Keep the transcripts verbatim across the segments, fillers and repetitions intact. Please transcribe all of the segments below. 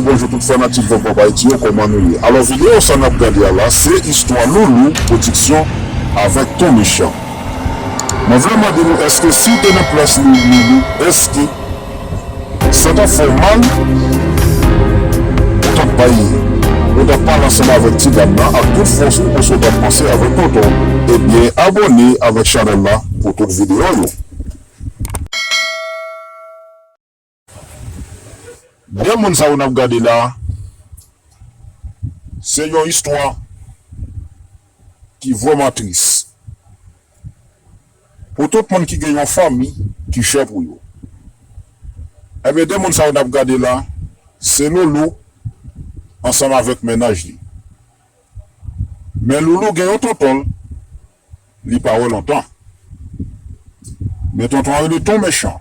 Bonjou tout fanatik Vòlkan Ayiti yo, kòman nou ye? Alò, videyo sa n ap gade a la, se istwa Loulou Pwodiksyon avèk Ton Mechan. Mwen vle mande nou, èske si w te nan plas Loulou, èske sa t ap fè w mal? Ou t ap bay, ou t ap pale ansanm avèk ti dam nan ak tout fòs ou, oswa w t ap panse avèk tonton w? Ebyen, abòne avèk chanèl la pou tout videyo yo. De moun sa yo n ap gade la, se yon istwa ki vrèman tris. Pou tout moun ki gen yon fanmi ki chè pou yo. Ebyen, de moun sa yo n ap gade la, se Loulou ansanm avèk mennaj li. Men Loulou gen yon tonton l, li pa wè lontan. Men tonton an rele Ton Mechan.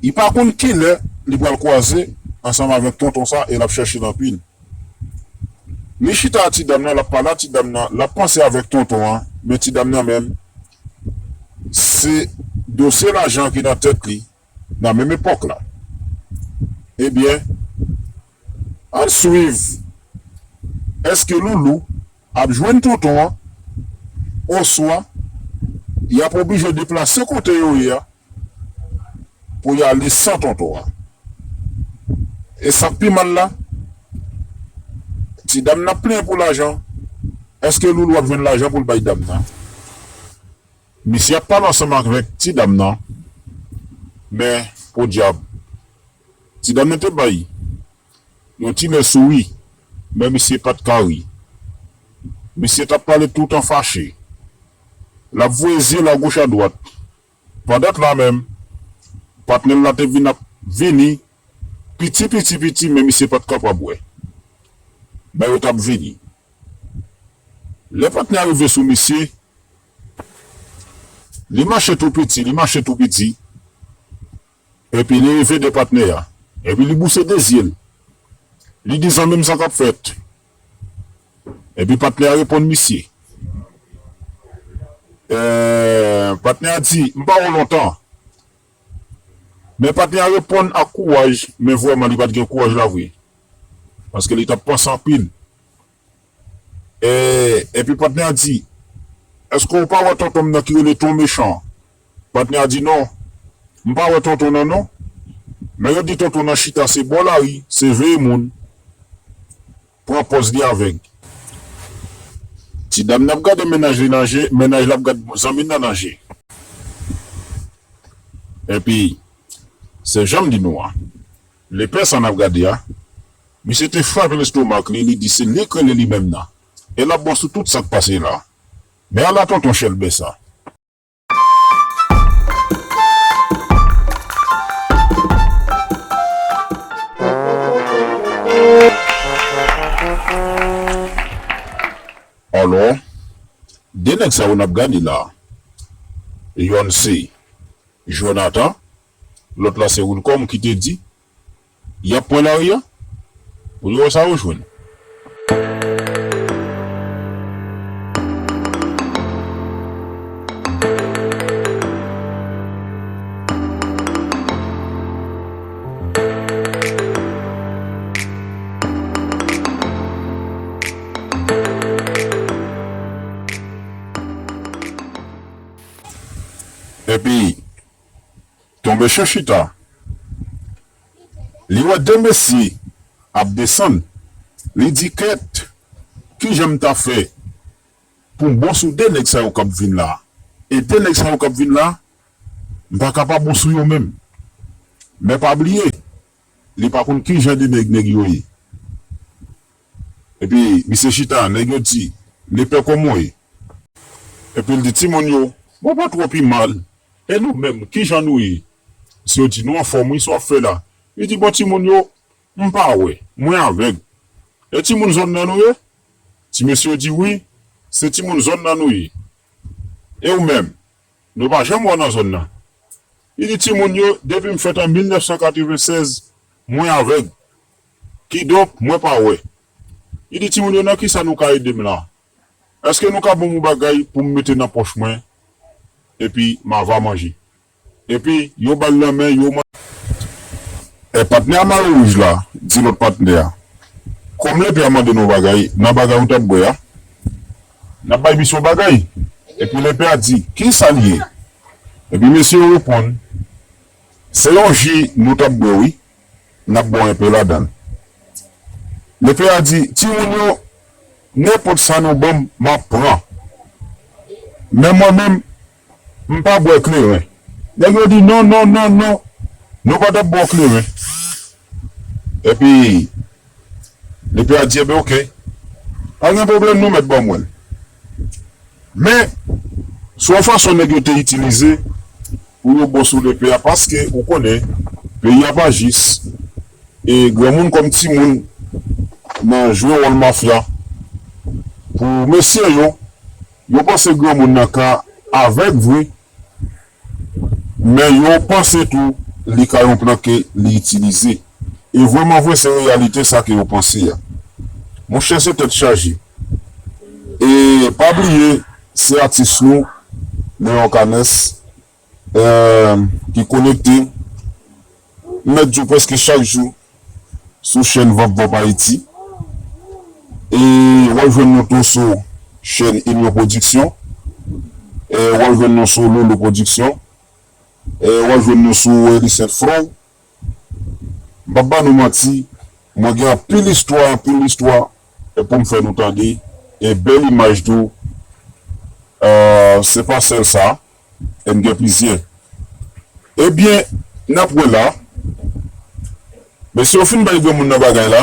Li pa konn kilè li pral kwaze ansanm avèk tonton sa e l ap chèche l anpil. Li chita a ti dam nan, l ap pale a ti dam nan, l ap panse avèk tonton an, men ti dam nan menm, se dosye lajan ki nan tèt li nan menm epòk la. Ebyen, ann swiv. Èske Loulou ap jwenn tonton an, oswa y ap oblije deplase kote yo ye a pou y ale san tonton an? E sa k pi mal la, ti dam nan ap plenyen pou lajan. Èske Loulou ap jwenn lajan pou l bay dam nan? Misye ap pale ansanm avèk ti dam nan, men, podyab, ti dam nan te bay yon ti lè souri, men misye pa t ka ri. Misye t ap pale toutan fache. L ap voye zye l agoch adwat. Pandan t la menm, patnè l la te vin ap vini piti, piti, piti, men misye pa t kapab wè. Men yo t ap vini. Lè patnè a rive sou misye, li mache tou piti, li mache tou piti, epi li rive de patnè a, epi li bouse de zye l. Li di, "Zanmi m, sa k ap fèt?" Epi patnè a reponn misye. Eh, patnè a di, "M pa wè w lontan." Men patnè a reponn ak kouraj, men vrèman li pa t gen kouraj la vre. Paske li t ap panse anpil. E, epi patnè a di, "Èske w pa wè tonton m nan ki rele Ton Mechan?" Patnè a di, "Non, m pa wè tonton nan non. Men yo di tonton nan chita se bò lari, se veye moun, pran pòz li avèg." Ti dam nan ap gade mennaj li nan je, mennaj la ap gade zanmi l nan nan je. Epi, se jan m di nou an, lepè sa n ap gade a, misye te frape lestomak li, li di se li k rele li menm nan. E l ap bon sou tout sa k pase la. Men ala tonton chèlbè sa. Alò, de nèg sa yo n ap gade la, yonn se Jonathan, lòt la se Wilcom ki te di, y ap pran lari a pou yo wè sa yo jwenn. Epi, Ton Mechan chita, li wè de mesye ap desann. Li di, "Kèt, kijan m ta fè pou m bon sou de nèg sa yo k ap vin la a? E de nèg sa yo k ap vin la a, m pa ka pa bon sou yo menm." Men pa bliye, li pa konn kijan de nèg nèg yo ye. Epi, misye chita, nèg yo di, "Lepè, kòman w ye?" Epi l di, "Timoun yo, mwen pa twò pi mal. E nou menm, kijan nou ye?" Misye di, "Nou anfòm wi, sa w ap fè la?" Li di, "Bon, timoun yo, m pa wè, mwen avèg. E timoun zòn nan nou ye?" Ti mesye yo di, "Wi, se timoun zòn nan nou ye. E ou menm?" Nou pa janm wè w nan zòn nan. Li di, "Timoun yo, depi m fèt an mil nèf san katreven sèz, mwen avèg. Kidonk, mwen pa wè." Li di, "Timoun yo, nan kisa nou ka ede m la? Èske nou ka ban m yon bagay pou m mete nan pòch mwen? Epi m ava manje." Epi, yo ba l lanmen, yo manje. Patnè a Mayo Wouj la di lòt patnè a, kòm lepè a mande nou bagay, nan bagay ou t ap bwè a, n ap bay misye yon bagay. Epi lepè a di, kisa l ye? Epi mesye yo reponn, se yon ji nou t ap bwè wi, n ap bwè yon enpe ladan l. Lepè a di, timoun yo, nenpòt sa nou ban m, m ap pran. Men mwen menm, m pa bwè kleren. Nèg yo di, non, non, non, non, nou pa t ap ba w kleren. Epi, lepè a di, enben, oke. Pa gen pwoblèm, nou mèt ban mwen l. Men, se yon fason nèg yo te itilize pou yo bò sou lepè a, paske ou konnen, peyi a pa jis, e granmoun kòm timoun nan jwe wòl mafya pou mesye yo, yo panse granmoun nan ka avèg vre, men yo panse tou li ka yon plan ke li itilize. E vrèman vre, se reyalite sa ke yo panse a. Monchè, se tèt chaje. E pa bliye, se atis nou, Leon Canès, eh, ki konekte, m mèt di w prèske chak jou sou chèn Vap Vap Ayiti. E w ap jwenn nou tou sou chèn Inyon Pwodiksyon. E w ap jwenn nou sou Loulou Pwodiksyon. E w ap jwenn nou sou Elisent Flow. M p ap ba nou manti, mwen gen anpil istwa, anpil istwa, e pou m fè nou tande, e bèl imaj tou. Eh, se pa sèl sa, e n gen plizyè. Ebyen, n ap wè la. Mesye yo fin bay granmoun nan bagay la,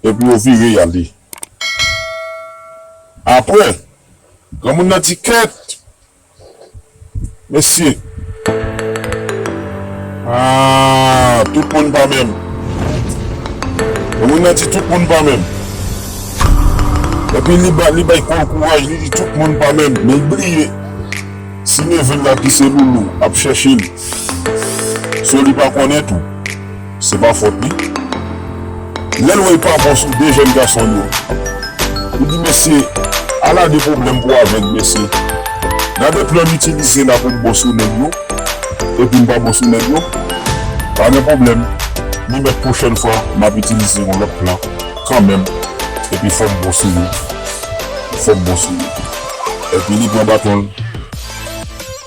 epi yo vire y ale. Apre, granmoun nan di, kèt! Mesye. Ah, tout moun pa menm. Granmoun nan di tout moun pa menm. Epi li ba, li bay kò l kouraj, li di tout moun pa menm. Men l bliye, si nevè l la ki se Loulou ap chèche l, so li pa konnen tou, se pa fòt li. Lè l wè l pa bon sou de jèn gason yo, li di, mesye, ala de pwoblèm pou avèg, mesye. Gade plan m itilize la pou m bon sou nèg yo, epi m pa bon sou nèg yo. Pa gen pwoblèm. Li mèt pwochèn fwa, m ap itilize yon lòt plan kanmenm. Epi fò m bon sou yo. Fò m bon sou yo. Epi li pran baton l.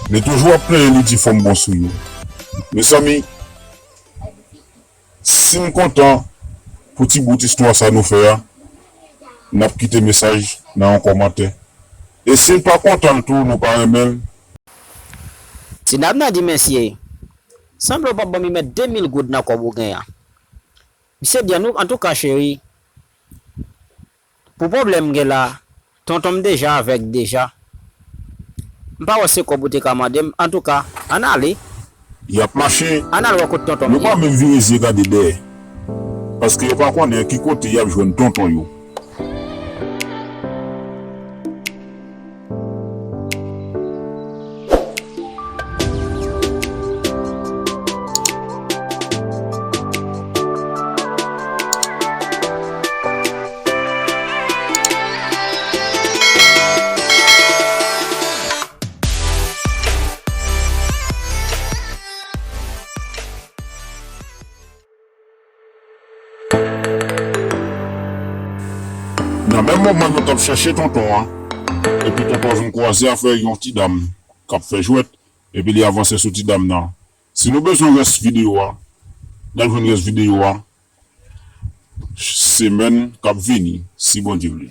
Li toujou ap plenyen, li di fò m bon sou yo. Mezanmi, si n kontan pou ti bout istwa sa nou fè a, n ap kite mesaj nan yon kòmantè. E si n pa kontan l tou, nou pa renmen l. Ti dam nan di, mesye, sanble w p ap ban m mèt de mil goud nan kòb ou gen an. Misye di, annou-, antouka, cheri, pou pwoblèm m gen la, tonton m deja avèg deja. M pa wè se kòb ou te ka mande m. Antouka, ann ale. Y ap mache. Ann al wè kot tonton m ye. Yo pa menm vire zye gade dèyè. Paske yo pa konnen ki kote y ap jwenn tonton yo. Nan menm moman nou t ap chèche tonton an, epi tonton vin kwaze avèk yon ti dam k ap fè jwèt, epi li avanse sou ti dam nan. Si nou bezwen rès videyo a, n al jwenn rès videyo a semèn k ap vini, si Bondye vle.